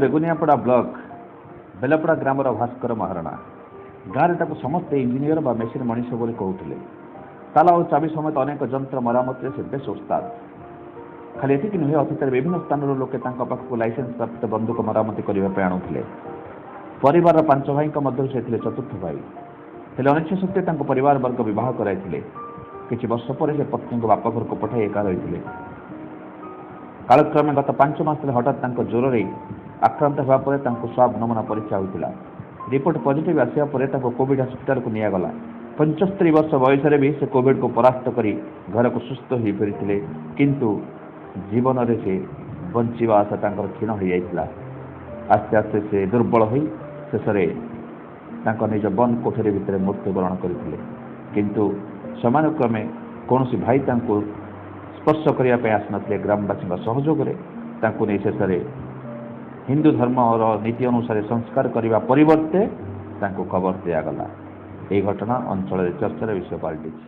Beguniapada block Belpada ଗ୍ରାମର ଭାସ୍କର ମହାରଣା। ଗାଁରେ ତାକୁ ସମସ୍ତେ ଇଞ୍ଜିନିୟର ବା ମେସିନ୍ ମଣିଷ ବୋଲି କହୁଥିଲେ। ତାଲା ଓ ଚାବି ସମେତ ଅନେକ ଯନ୍ତ୍ର ମରାମତିରେ ସେ ବେଶ ଓସ୍ତାଦ। ଖାଲି ଏତିକି ନୁହେଁ, ଅତୀତରେ ବିଭିନ୍ନ ସ୍ଥାନରୁ ଲୋକେ ତାଙ୍କ ପାଖକୁ ଲାଇସେନ୍ସ ପ୍ରାପ୍ତ ବନ୍ଧୁକ ମରାମତି କରିବା ପାଇଁ ଆଣୁଥିଲେ। ପରିବାରର 5 ଭାଇଙ୍କ ମଧ୍ୟରୁ ସେ ଥିଲେ ଚତୁର୍ଥ ଭାଇ। ହେଲେ ଅନିଚ୍ଛା ସତ୍ତ୍ୱେ ତାଙ୍କ ପରିବାର ବର୍ଗ ବିବାହ କରାଇଥିଲେ। କିଛି ବର୍ଷ ପରେ ସେ ପତ୍ନୀଙ୍କୁ ବାପଘରକୁ ପଠାଇ ଏକା ରହିଥିଲେ। କାଳକ୍ରମେ ଗତ 5 ମାସ ତଳେ ହଠାତ୍ ତାଙ୍କ ଜ୍ୱରରେ ଆକ୍ରାନ୍ତ ହେବା ପରେ ତାଙ୍କୁ ସ୍ୱାବ ନମୁନା ପରୀକ୍ଷା ହୋଇଥିଲା। ରିପୋର୍ଟ ପଜିଟିଭ୍ ଆସିବା ପରେ ତାଙ୍କୁ କୋଭିଡ୍ ହସ୍ପିଟାଲକୁ ନିଆଗଲା। 75 ବର୍ଷ ବୟସରେ ବି ସେ କୋଭିଡ୍କୁ ପରାସ୍ତ କରି ଘରକୁ ସୁସ୍ଥ ହୋଇ ଫେରିଥିଲେ, କିନ୍ତୁ ଜୀବନରେ ସେ ବଞ୍ଚିବା ଆଶା ତାଙ୍କର କ୍ଷୀଣ ହୋଇଯାଇଥିଲା। ଆସ୍ତେ ଆସ୍ତେ ସେ ଦୁର୍ବଳ ହୋଇ ଶେଷରେ ତାଙ୍କ ନିଜ ବନ୍ଦ କୋଠରୀ ଭିତରେ ମୃତ୍ୟୁବରଣ କରିଥିଲେ। କିନ୍ତୁ ସମାନକ୍ରମେ କୌଣସି ଭାଇ ତାଙ୍କୁ ସ୍ପର୍ଶ କରିବା ପାଇଁ ଆସିନଥିଲେ। ଗ୍ରାମବାସୀଙ୍କ ସହଯୋଗରେ ତାଙ୍କୁ ନେଇ ଶେଷରେ ହିନ୍ଦୁ ଧର୍ମର ନୀତି ଅନୁସାରେ ସଂସ୍କାର କରିବା ପରିବର୍ତ୍ତେ ତାଙ୍କୁ କବର ଦିଆଗଲା। ଏହି ଘଟଣା ଅଞ୍ଚଳରେ ଚର୍ଚ୍ଚାର ବିଷୟ ପାଲଟିଛି।